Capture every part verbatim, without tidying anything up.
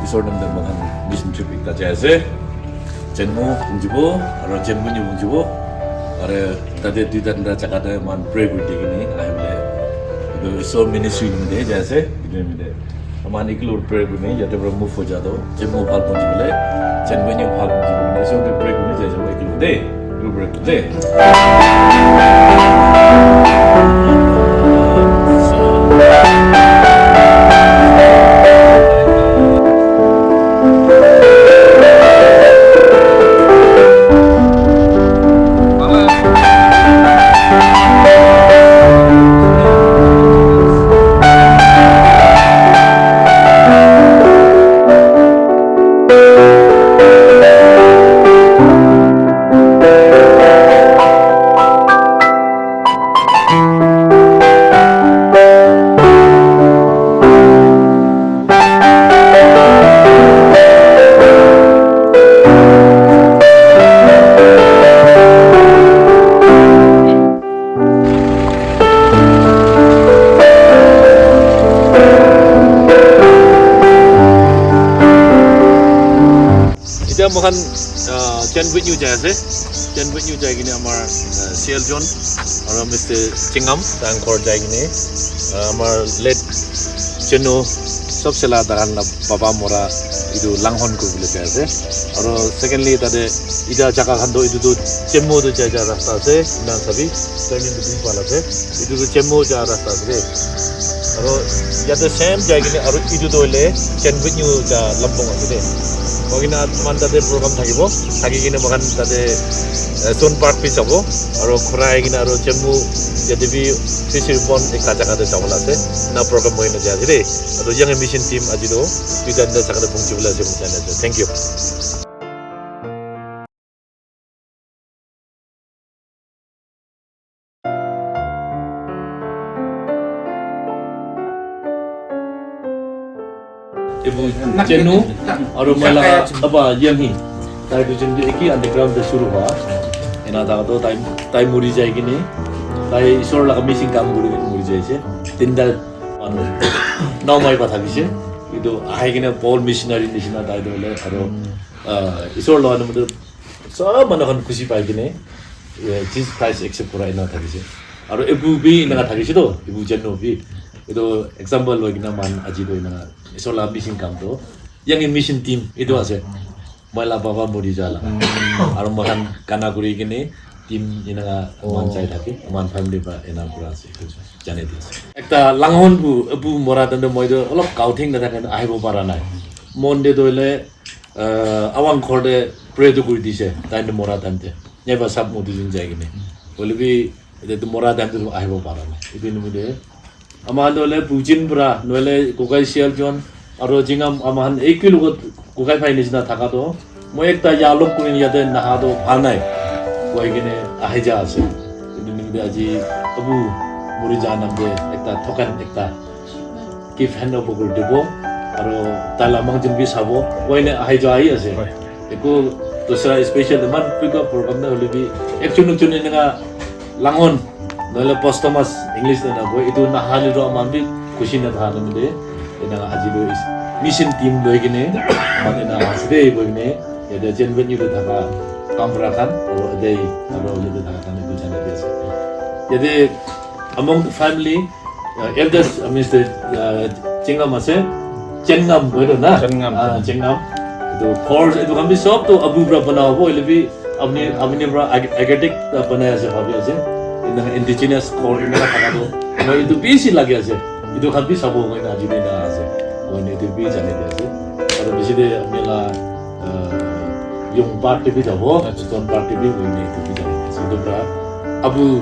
Isor nam te moikhan mission trip ekta jai ase. Chenmo Bungjibo, aro Chenmo New Bungjibo. Are tate duita tinta jaga te moikhan pray kuri di kini ahibole. Etu Isor ministry nimite jai ase. Etu nimite moikhan ekilog pray kuri kini yate para move ho ja to. Chenmo bhal Bungjibo le, Chenmo New bhal Bungjibo le. Isor te pray kuri jai ase ekilog de. Ekilog pray kuri de. Etiya moikhan, ah, Chenmo New jai ase. Chenmo New jai kene amar, ah, C L John aro Mister Chingam tang ghor jai kene, ah, amar late Chenmo sob sela tahan la baba mora etu Langhon kuri bole jai ase. Aro secondly tate etiya jaga khan toh etu toh Chenmo toh jai ja rasta ase, ena sabi, turning to green wala ase. Etu toh Chenmo ja rasta ase de. Aro yate same jai kene aro etu toh hoile Chenmo New ja lampong ase de. Hoi kene moikhan tate program thakibo, thaki kene moikhan tate, eh, Stone Park bi jabo, aro ghura ahi kene aro Chenmo yate bi fishery pond ekta jaga te jabo la ase. Na program hoi kene jai ase de. Aro Young Mission team aji toh duita tinta jaga te Bungji bole ase, Bungji bole ase. Thank you. Ebu Chenmo aro moi laga apa Yanghi. Tai duijon bi eki underground te shuru hua. Ena tha toh tai, tai muri jai kene. Tai Isor laga mission kam kuri kene muri jai ase. Tinta manu. Nau mai pa thakise. Etu ahi kene Paul missionary nishina tai toh hoile aro, ah, Isor laga naam te sob manu khan khushi pai kene, eh, Jesus Christ accept kura ena thakise. Aro ebu bi enaka thakise toh, ebu Chenmo bi. Etu example loi kene moikhan aji toh enaka Isor laga mission kam toh, Young Mission team etu ase. Moi laga baba muri ja laga. Aro moikhan gana kuri kene team enaka moikhan jai thake, moikhan family para ena pura ase. Etu jane di ase. Ekta Langhon bu, ebu mora time te moi toh olop kauthing na thake ahibo para nai. Mon te toh hoile, ah, awang ghor te pray toh kuri dise, tai toh mora time te. Neba sab moti jun jai kene. Hoile bi, ete toh mora time te toh ahibo para nai. Etu nimite ama khan toh hoile Bujin para, nohole Kokai Sial John, aro Jingam ama khan eki logot Kokai bhai nishina thaka toh, moi ekta yalok kuri yate naha toh bhal nai. Koi kene ahi ja ase. Etu nimite aji abu muri ja nam te ekta thokan ekta gift hand over kuri dibo. Aro tai laga mangjon bi sabo. Koi kene ahi ja ahi ase. Eku dusra special iman big program na hoile bi ekjon ekjon enaka Langhon, nohole posthumous English te na koi, etu naha le toh aman bi khushi na tha na mile, ena aji toh is-, mission team loi kene, aman ena ase de koi kene, yate Chenmo New te thaka kam kura khan, aro yate, aro yate thaka khan etu jane di ase. Yate among the family, uh, elders, uh, Mister, uh, Chingam ase, Chengam koi toh na? Chengam. Ah, Chengam. Etu ghor, etu khan bi sob toh abu para bana hobo, hoile bi Apni, apni para ag-, agetic banai ase, bhabi ase. Enaka indigenous core enaka thaka toh, moi etu bishi lagi ase. Etu khan bi sabo moi na aji na ase. Moi etu bi jani di ase. Aru bishi de apni la, ah, young part te bi jabo, stone part te bi moi etu bi jani di ase. Etu para abu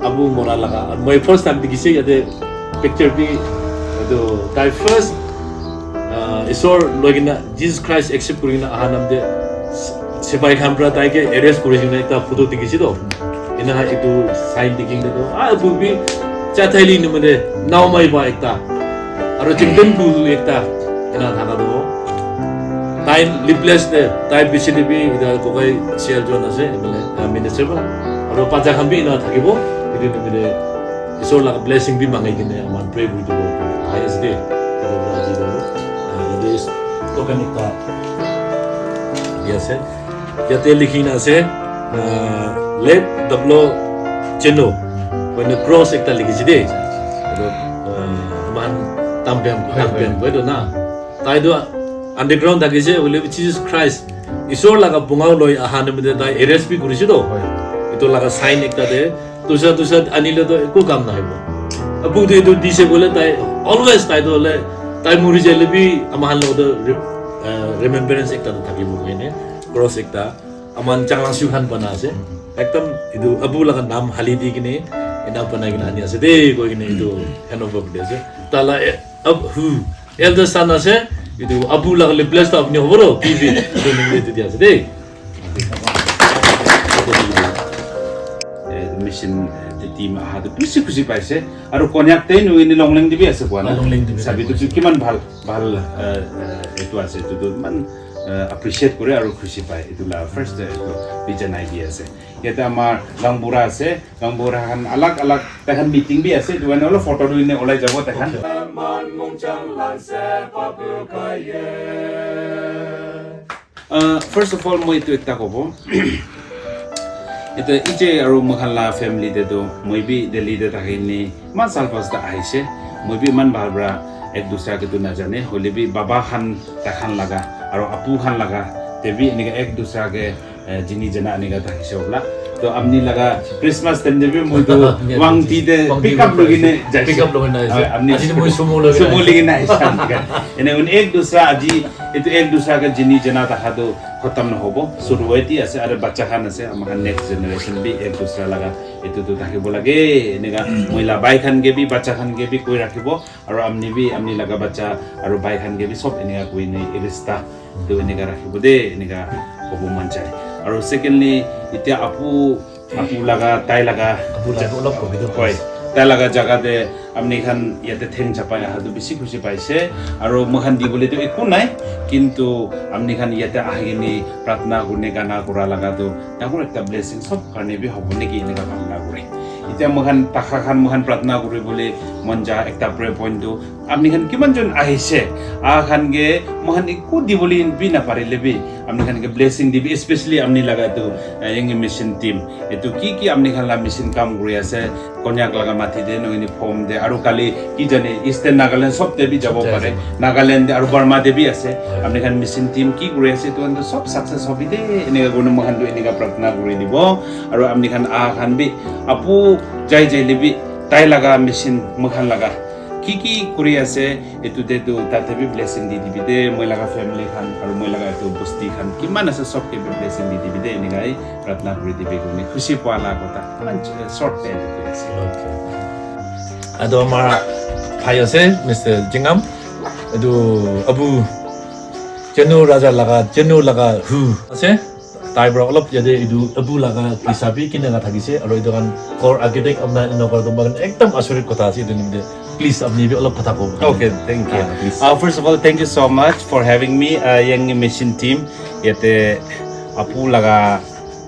Abu mora laga. Moi first time dikhi se yate picture bi, etu tai first, ah, Isor loi kena, Jesus Christ accept kuri kena aha nam te, sipai khan para tai ke arrest kuri kena ekta photo dikhi se toh. Ena etu sign dikhi kena toh, ah, abu bi chathai li nimite nao mai ba ekta. Aru chingten bu ekta. Ena thaka toh. Tai leafless te, tai bishi te bi, ita kokai chair jon ase, M L A, ah, minister ba. Aru bacha khan bi ena thakibo, etu nimite Isor laga blessing bi mangai kene aman pray kuri dibo. Ahi ase de. Etu para aji toh, ah, etu is-, Token ekta di ase. Yate likhi na ase, uh, late Dablo Cheno. Koine cross ekta likhi ase de. Etu, uh, aman Tampiam, Tampiam koi to na. Tai to underground thakise, hoile bi Jesus Christ, Isor laga bungao loi aha nimite tai arrest bi kurise to. Etu laga sign ekta de, tusa tusa anile to eku kam nahibo. Apu tu etu dise bole tai, always tai to hole, tai muri jaile bi ama khan logot to re-, uh, remembrance ekta to thakibo koine, cross ekta, aman changlang shu khan bana ase. Ekdam etu apu laga nam hali di kine, ena banai kine ani ase de, koi kine etu hand over kuri ase. Tala, eh, Ab-, hu, elder son ase, etu apu laga le bless ta apni hobo ro, P V, etu name de dia ase de. Eh, mission, eh, team aha tu bisi khushi paise. Aru Konyak te nu ini Longleng de bi ase kwa na. Ah, Longleng de bi ase. Sabi tu kiman bhal, bhal, eh, eh, etu ase, etu tu man, eh, appreciate kore aru khushi pai. Etu la first, eh, etu bi janai di ase. Yate amar Gangbura ase, Gangbura khan alag alag tai khan meeting bi ase, etu karne olop photo tu ine olai jabo tai khan. Uh, first of all, moi etu ekta kobo. Etu ije aru moi khan la family te tu moi bi Delhi te thaki ni iman sal pas ta ahise. Moi bi iman bhal pra ek dusra ke tu najane. Hoile bi baba khan ta khan laga aru apu khan laga te bi eneka ek dusra ke eh, jini jana ani ka thakise hola. To amni laga Christmas time de bi moi to Wangti de Wangti pick up logi ne jaise. Pick up logi ne aise. Aji moi sumo logi ne aise. Sumo logi ne aise. Ene un ek dusra aji, etu ek dusra ka jini jana thaka to khatam na hobo. Suruwati ase, are bacha khan ase, ama khan next generation bi ek dusra laga etu to thakibo lage. Eneka moi la bai khan ke bi, bacha khan ke bi koi rakhibo. Aru amni bi, amni laga bacha, aru bai khan ke bi sob eneka koi ne rista. Tu eneka rakhibo de, eneka kobo mon jai. Aru secondly, itya apu, apu laga, tai laga, apu laga olop kobi do. Hoi, tai laga jaga de amni khan yate theng chapai aha tu bisi khushi paise. Aru moi khan dibole tu eku nai, kintu amni khan yate ahi kene pratna kune gana kura laga tu dangor ekta blessing sob karne bi hobo neki eneka bhabna kure. Itya moi khan takha khan moi khan pratna kuri bole mon ja ekta prayer point tu Apni khan kiman jon ahise? Ah khan ke moikhan eku dibole bi naparile bi, apni khan ke blessing dibi, especially apni laga etu, eh, young mission team. Etu ki ki apni khan la mission kam kuri ase, Konyak laga mati de, nohoi ni form de, aru kali ki jane Eastern Nagaland sob te bi jabo pare. Nagaland de aru Burma de bi ase. Apni khan mission team ki kuri ase, etu khan toh sob success hobi de, eneka kurina moikhan toh eneka pratna kuri dibo. Aru apni khan ah khan bi, apu jai jai le bi, tai laga mission moikhan laga ki ki kuri ase, etu te tu tate bi blessing di dibi de, moi laga family khan aru moi laga etu bosti khan kiman ase sob ke bi blessing di dibi de, eneka hi pratna kuri dibi koine khushi pua la kotha. Iman ch-, short time kuri ase. Okay. Ado amar bhai ase, Mister Jingam. Etu Abu Chenu Raja laga, Chenu laga hu ase. Tai para olop yate etu Abu laga kisa bi kineka thakise, aru etu khan ghor architect apna eneka kora tu moikhan ekdam asurit kotha ase etu nimite. Please, apni bi olop kotha kobo. Okay, thank you. Ah, please. Uh, first of all, thank you so much for having me, uh, Young Mission team. Yate Apu laga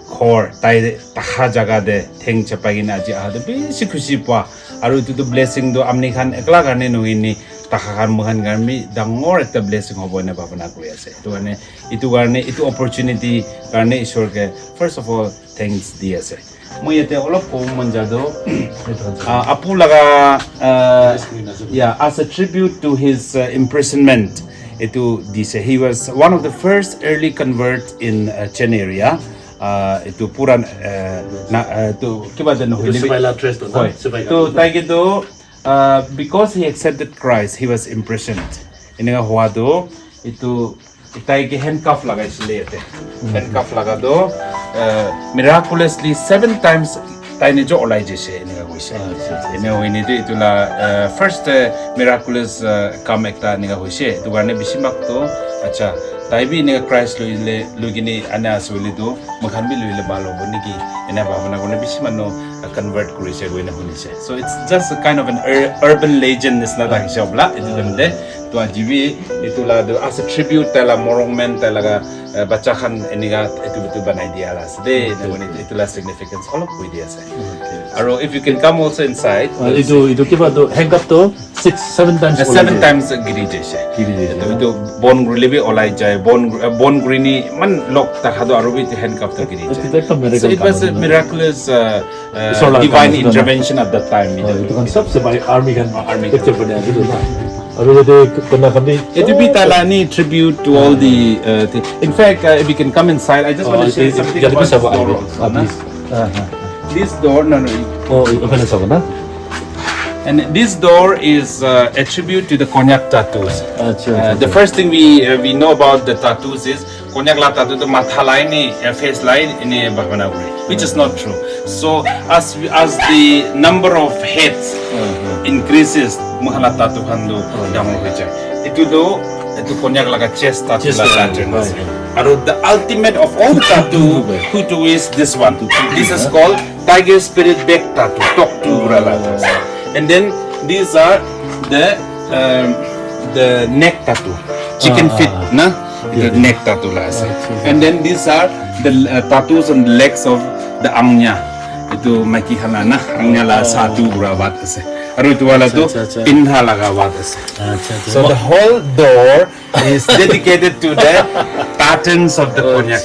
ghor, tai taha jaga te theng chapai kena aji aha tu bishi khushi pua. Aru etu tu blessing tu apni khan ekla karne nohoi ni, taha khan moikhan karne bi dangor ekta blessing hobo ena bhabana kuri ase. Etu karne Etu karne, etu opportunity karne Ishwar ke first of all thanks di ase. Moi yate olop kobo mon ja tu, ah, Apu laga, ah, yeah, as a tribute to his, uh, imprisonment, etu dise. He was one of the first early convert in, uh, Chen area. Ah, etu pura, uh, na, uh, etu kiba de nohoi. Etu sipai la dress tu na, hoi. Sipai ka. To tai ke tu, uh, because he accepted Christ, he was imprisoned. Eneka hua tu, etu tai ke handcuff lagai sile yate. Handcuff laga tu, uh, miraculously seven times tai nijo olai jaise, eneka koise. Ene hoine tu etu la, uh, first, uh, miraculous, uh, kam ekta eneka hoise. Etu karne bishi bhag tu, acha, tai bi eneka Christ loile, loi kene ana ase hoile tu, moikhan bi loile bhal hobo neki, ena bhabana kurina bishi manu, uh, convert kurise koina hunise. So it's just a kind of an ur-, urban legend nisna thakise obla, etu time te. To aji bi etu la tu as a tribute tai la morung man tai laga, eh, bacha khan enika etu etu banai dia la ase de. Etu mane etu la significance olop koi dia ase. Aro if you can come also inside. Ah, itu itu kiba tu handcuff tu six seven times. Eh, seven times giri jaise. Giri jaise. Itu itu bon gurle bi olai jai. Bon gur- eh, bon gurini man lok ta khado aro bi itu handcuff tu giri jai. Itu ekta miracle. So it was a miraculous uh, uh, divine intervention at that time. Oh, itu kan sabse bhai army kan. Army kan. Picture bana ase na. Aru yate kona khan bi. It will be Talani tribute to all the uh, thing. In fact, uh, if you can come inside, I just want to share something about this door also, na? This door, no, no. Oh, open sabo na. And this door is uh, a tribute to the Konyak tattoos. Uh, the first thing we uh, we know about the tattoos is Konyak la tattoo tu matha lai ni, eh, face lai ni bhabana kore, which is not true. So as we, as the number of heads increases, moikhan la tattoo khan tu dangor hoi jai. Itu tu itu Konyak laga chest tattoo la pattern ase. Aru the ultimate of all the tattoo, who to is this one. This is called Tiger Spirit Back Tattoo. Talk to Gurala. And then these are the um, the neck tattoo. Chicken feet, na? The neck tattoo la ase. And then these are the uh, tattoos on the legs of the angnya. Itu maiki khan la na angnya la satu gura bat ase. Aru itu wala tu pindha laga bat ase. So the whole door is dedicated to the patterns of the Konyak.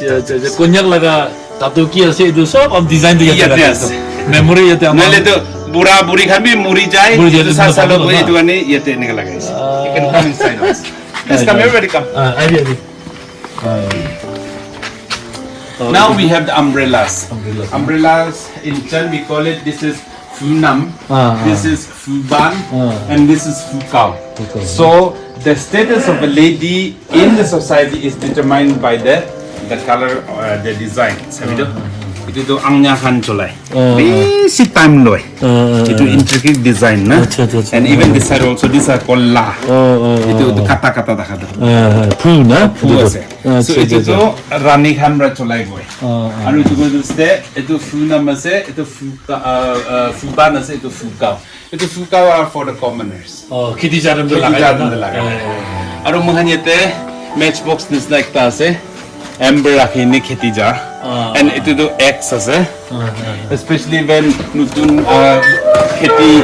Konyak laga tattoo ki ase itu sob am design tu yate ase. Memory yate am. Naile tu bura buri khan bi muri jai. Itu sa salo buri itu ani yate eneka lagai ase. You can come inside also. Please come, everybody come. Ah, abi abi. Now we have the umbrellas. Umbrellas. Umbrellas in Chan we call it, this is Funam, this is Fuban, and this is Fukao. So the status of a lady in the society is determined by the the color, uh, the design. Sabi tu? Itu tu angnya khan cholai. Bisi time loi. Itu intricate design na. And even this side also, this are called la. Itu itu kata kata dakha tu. Phu na? Phu ase. So itu tu rani khan ra cholai boy. Aru itu ko tu ste, itu Funam ase, itu Fuka, uh, uh, Fuban ase, itu Fukao. Itu Fukao are for the commoners. Oh, kheti jaran tu lagai na. Aru moikhan yate matchbox nisna ekta ase. Amber rakhi ne kheti ja. And itu tu X ase. Especially when nutun uh, kheti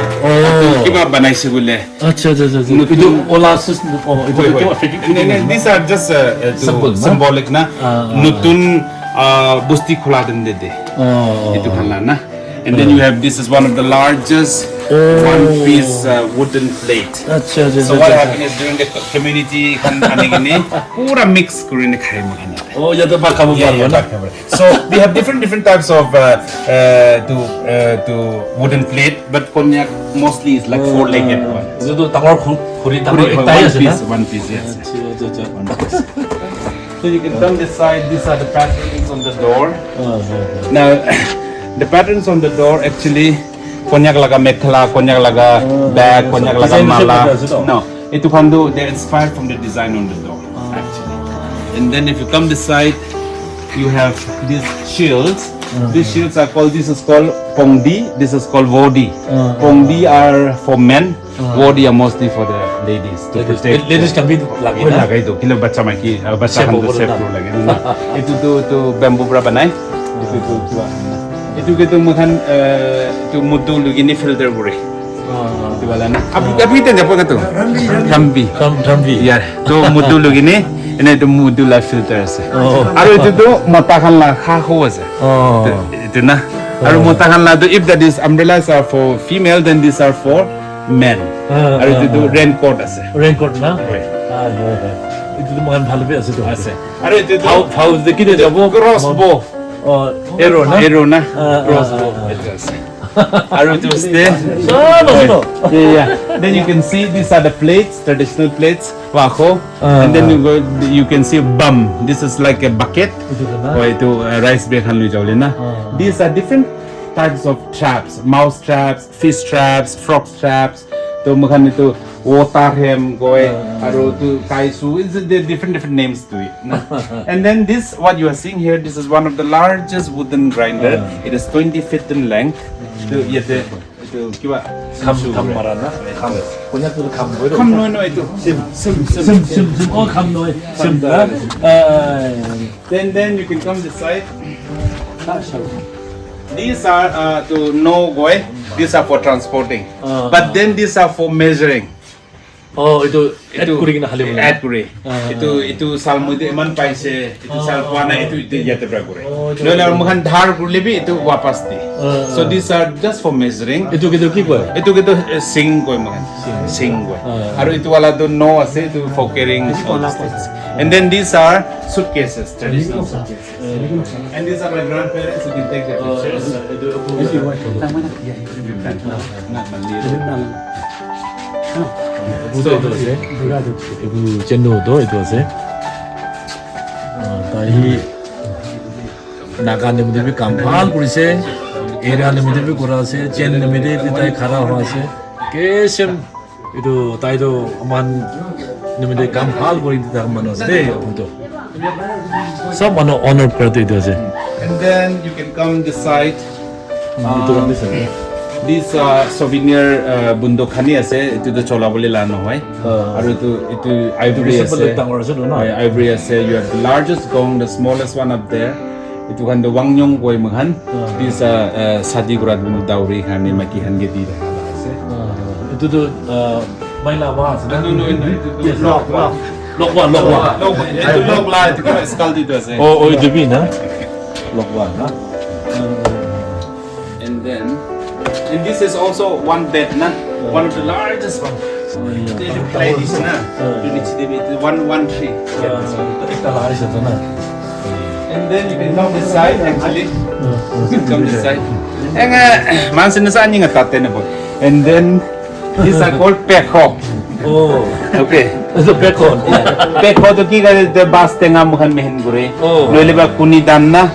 kiba banaise bole. Acha acha acha. Itu ola sis oh itu kiba fake. These are just uh, uh, symbolic na. Nutun uh, bosti khula den de de. Itu khan la na. And then you have, this is one of the largest one piece uh, wooden plate. Acha acha. So what happened is during the community khan ani kine pura mix kuri ne khai moikhan. Oh, yate bhat khabo paribo na. So we have different different types of uh, uh, to uh, to wooden plate, but Konyak mostly is like four legged one. Itu to dangor khuri dangor ekta ase na. One piece, one piece, yes. Acha acha acha. So you can come this side. These are the patterns on the door. Now, the patterns on the door actually Konyak laga mekhela, Konyak laga bag, Konyak laga mala. No, itu khan tu they inspired from the design on the door actually. And then if you come this side, you have these shields. These shields are called. This is called pongdi. This is called vodi. Pongdi are for men. Wodi are mostly for the ladies to protect. Ladies khan bi lage na? Lagai to kile bacha maiki bacha khan to save kuru lage na. Itu to to bamboo para banai. Itu to itu ke to moikhan itu mudu lugini filter kure. Itu wala na. Api api te japo ka to. Thambi. Thambi. Yeah. To mudu lugini ene to mudu la filter ase. Aru itu to mota khan la kha ho ase. Itu na. Aru mota khan la to, if that is umbrellas are for female, then these are for men. Aru itu to raincoat ase. Raincoat na? Itu to mohan bhal bi ase to. Ase. Aru itu to how how de kide jabo crossbow. Arrow na? Arrow na? Crossbow. Itu ase. Aru itu ase. Yeah, yeah. Then you can see these are the plates, traditional plates. Wakho. And then you go, you can see bam. This is like a bucket. Itu na? Oh, itu uh, rice bag khan lui jawle na. These are different types of traps, mouse traps, fish traps, frog traps. To moikhan itu water hem koi, aru tu kaisu. It's the different different names to it. Na? And then this, what you are seeing here, this is one of the largest wooden grinder. It is twenty feet in length. To yate Kiba kham, kham mara na? Kham. Konyak tu kham boy. Kham noi noi tu. Sim. Sim, sim, sim, sim. Oh, kham noi. Sim na. Then, then you can come this side. These are uh, to no goi. These are for transporting. But then these are for measuring. Oh, itu add kuri kena hali bole. Add kuri. Itu, itu sal moi de iman paise, itu sal pua na, itu, itu yate pra kure. Noile aru moikhan dhar kurile bi itu wapas di. So these are just for measuring. Itu kitu ki koi? Itu kitu eh, sing koi moikhan. Sing koi. Aru itu wala tu no ase, itu for carrying all these things. And then these are suitcases, traditional suitcases. And these are my grandparents, you can take their pictures. If you want. Not my little. Etu ase, etu chenu to etu ase. Ah, tai Naga nimite bi kam bhal kurise, area nimite bi kura ase, chain nimite bi tai khara hua ase. Kesem etu tai to aman nimite kam bhal kuri dita manu ase de, apu to. Sob manu honor kura to etu ase. And then you can come this side. Etu khan bi ase. This uh, souvenir uh, bunduk khani ase. Etu to chola bole la nohoi. Aru etu etu ivory ase. Dangor ase to na? Ivory ase. You have the largest gong, the smallest one up there. Etu khan to wangyong koi moikhan. This uh, uh, sadi kura dawri khan maiki khan ke di thaka la ase. Etu to uh, maila wa ase na? No, no, no, etu to lokwa. Lokwa, lokwa. Lokwa. Etu lokla, etu khan skull di to ase. Oh, oh, etu bi na? Lokwa na? And then, and this is also one bed, na? One of the largest one. They look like this, na? Unity Devi, one, one tree. Ekta large ase na? And then you can come this side, actually. You can come this side. Enga, man sin sa ninga tate na bo. And then, these are called pekho. Oh. Okay. So pekho. Pekho to ki kare te bas tenga mukhan mehen gure. Oh. Noile ba kuni dan na,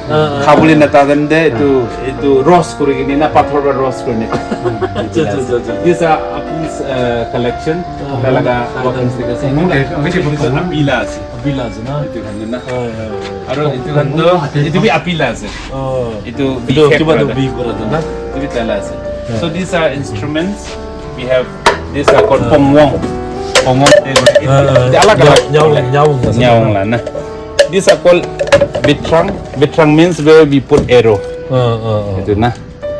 khabule na ta dan de, tu, tu roast kuri kini na, pathor ba roast kuri ne. Acha, acha, acha, acha. These are Apu's uh, collection. Talaga working stick ase. Apila ase. Apila ase na? Etu khan na. Aru etu khan to, etu bi apila ase. Oh. Etu bi kiba to bi kura to na? Etu bi tala ase. So these are instruments. We have this are called pongwong. Pongwong. Etu alag alag. Nyawong, nyawong la na. These are called bitrang. Bitrang means where we put arrow. Etu na.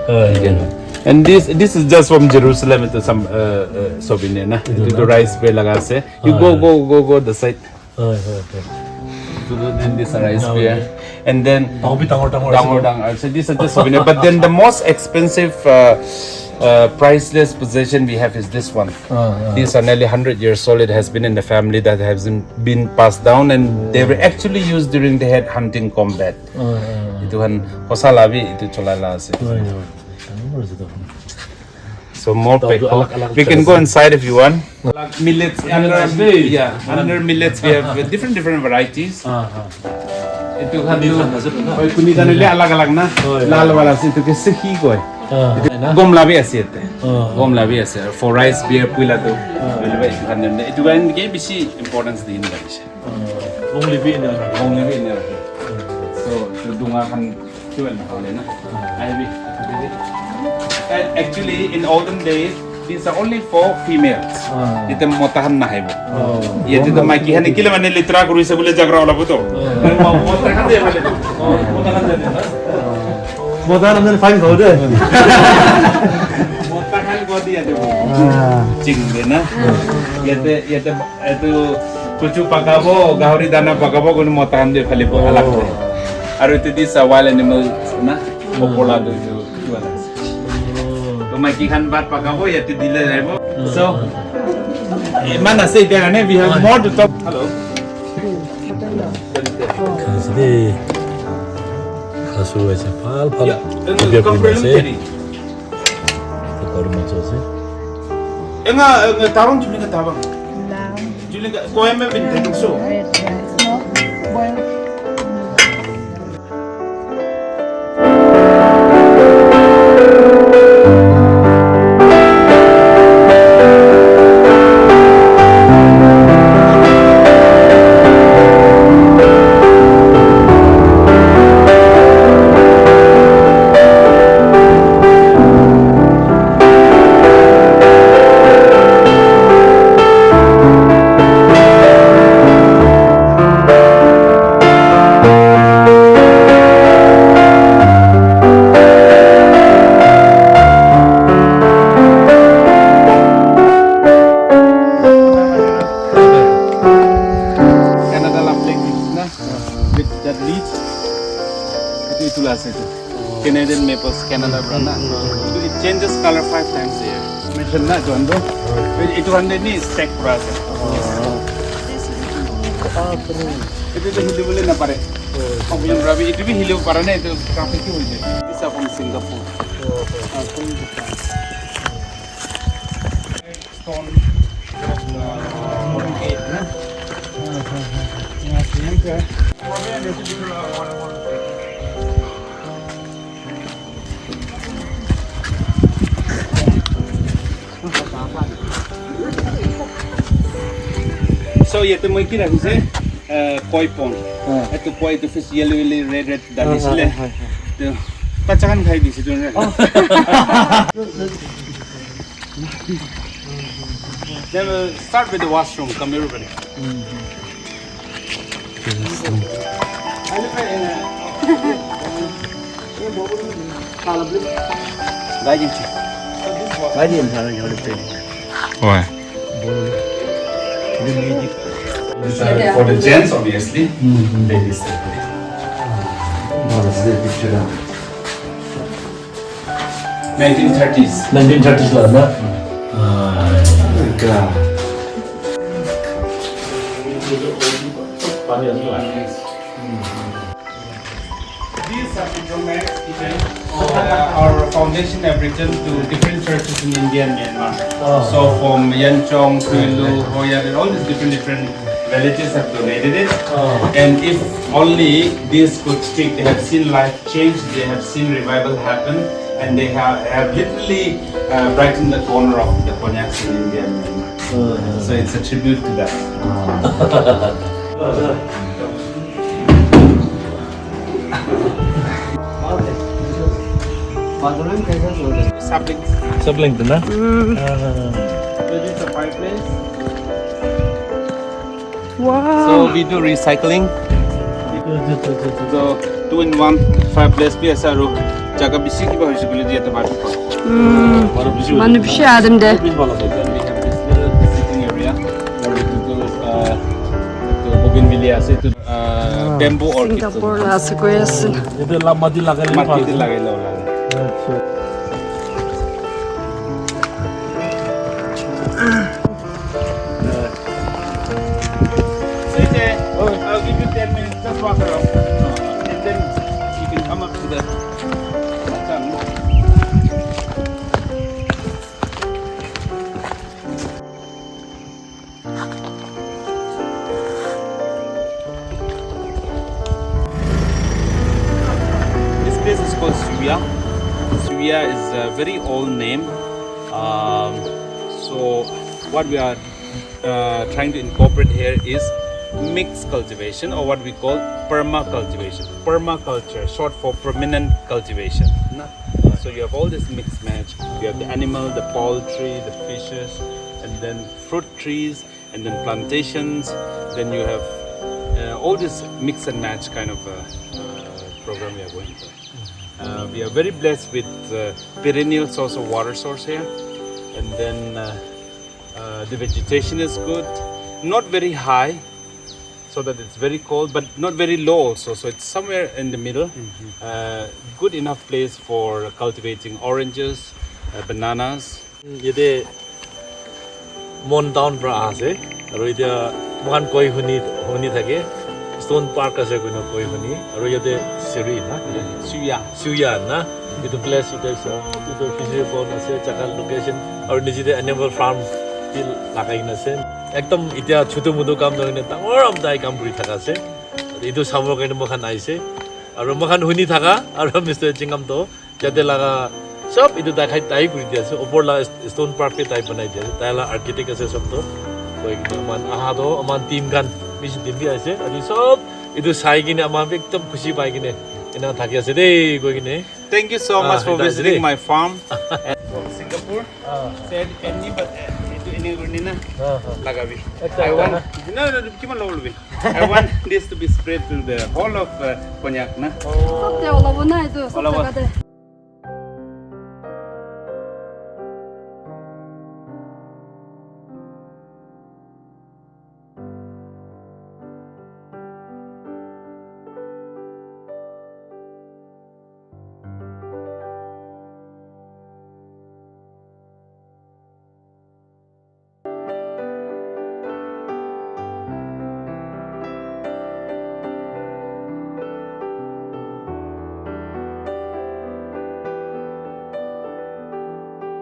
Again. And this this is just from Jerusalem. It's some uh, uh, souvenir na. Itu to rice bale laga ase. You go go go go the side. Itu to then this rice beer. And then Tao bi dangor dangor ase. Dangor dangor. So this is just souvenir. But then the most expensive uh, uh, priceless possession we have is this one. These are nearly hundred years old. It has been in the family that has been, been passed down, and they were actually used during the head hunting combat. Itu khan hosa la bi itu chola la ase. So more pekho. We can go inside if you want. Millets under, yeah, under millets we have different different varieties. Itu khan tu koi kuni khan le alag alag na. Lal wala ase itu ke sehi koi. Gom la bi ase ete. Gom la bi ase. For rice beer puila tu. Itu khan ke bisi importance din la ase. Only be in the Only be in the So, so dunga khan tu na hole na. Ai bi. And actually, in olden days, these are only for females. Ite mota khan na haibo. Yate to maiki khan kile mane litra kuri se bole jagra wala boto. Mota khan de bole. Mota khan de. Mota khan de fine khau de. Mota khan ko dia de. Ching de na. Yate yate Etu kuchu pakabo, gahori dana pakabo, kono mota khan de phalibo alag kore. Aru etu di sa wild animal na, popola tu etu, etu wala ase. To maiki khan bhat pakabo, yate dile jaibo. So, iman ase etia karne, we have more to talk. Hello. Khasu de. Khasu ase, phal, phal. Yeah, etu compare ase. Enga, enga, tarong juli ka tabang. Juli ka, ko em em bin tadi so. Etu la ase etu. Canadian maples, Canada pra na. So it changes color five times a year. Mention na etu khan toh. Etu khan toh ni stack pra ase. Etu toh hili bole na pare. Oxygen pra bhi, etu bhi hili bo pare na, etu traffic hi hoi jai. This is from Singapore. Ah, from Japan. Stone, uh, gate, na? So, yate moi ki rakhise? Uh, koi pond. Ah. Etu koi, etu fish yellow, yellow, red, red dalisile. Ah, ah, ah, ah. To, bacha khan khai dise tu na. Then we'll start with the washroom. Come, everybody. Why? This are for the gents, obviously. Ladies separate. Nineteen thirties. Nineteen thirties la na. Ah, God. These are Middle Man's kitchen. Uh, our foundation have written to different churches in India and Myanmar. So from Yanchong, Tuilu, Hoya, and all these different, different villages have donated it. And if only this could stick, they have seen life change, they have seen revival happen, and they have, have literally uh, brightened the corner of the Konyaks in India and Myanmar. So it's a tribute to that. Sapling. Sapling tu na? This is the fireplace. Wow. So we do recycling. So two in one fireplace bi ase aru jaga bishi kiba hoise koile yate bhal. Manu bishi adam de. Then we have this little sitting area where we do, uh, the bougainvillea ase, to, uh, bamboo orchid. Singapore la ase koi ase. Etu la mati lagai le. Mati lagai le. Acha. I'll give you ten minutes, just walk around. And then you can come up to the. This place is called Suya. Suya is a very old name. Um, so what we are uh, trying to incorporate here is mixed cultivation, or what we call permacultivation. Permaculture, short for permanent cultivation. Na? So you have all this mixed match. You have the animal, the poultry, the fishes, and then fruit trees, and then plantations. Then you have uh, all this mix and match kind of uh, uh, program we are going for. Uh, we are very blessed with uh, perennial source of water source here, and then uh, uh, the vegetation is good, not very high, so that it's very cold, but not very low also. So it's somewhere in the middle. Uh, good enough place for cultivating oranges, uh, bananas. Yate Mon town pra ase, aru etia moikhan koi huni, huni thake, Stone Park ase koina koi huni, aru yate Siri na, Suya. Suya na, etu place etia sob etu fishery pond ase, jaga location, aru niche te animal farm bi lagai kena ase. Ekdom etia chutu mutu kam nohoi kena dangor hondai kam kuri thaka ase. Etu sabo karne moikhan ahise, aru moikhan huni thaka, aru Mister Chingam toh Yate laga sob etu tai khai tai kuri di ase. Upor la Stone Park bi tai banai di ase. Tai la architect ase sob toh. Koi kena aman aha toh aman team khan bishi din bi ase. Aji sob etu sai kena aman bi ekdom khushi pai kena ena thaki ase de koi kena. Thank you so much for visiting my farm. From Singapore. Said any but etu ene kuri na lagabi. I want, no, no, no, kiman lobol bi. I want this to be spread to the whole of uh, Konyak na. Sob te olabo na etu sob jaga te.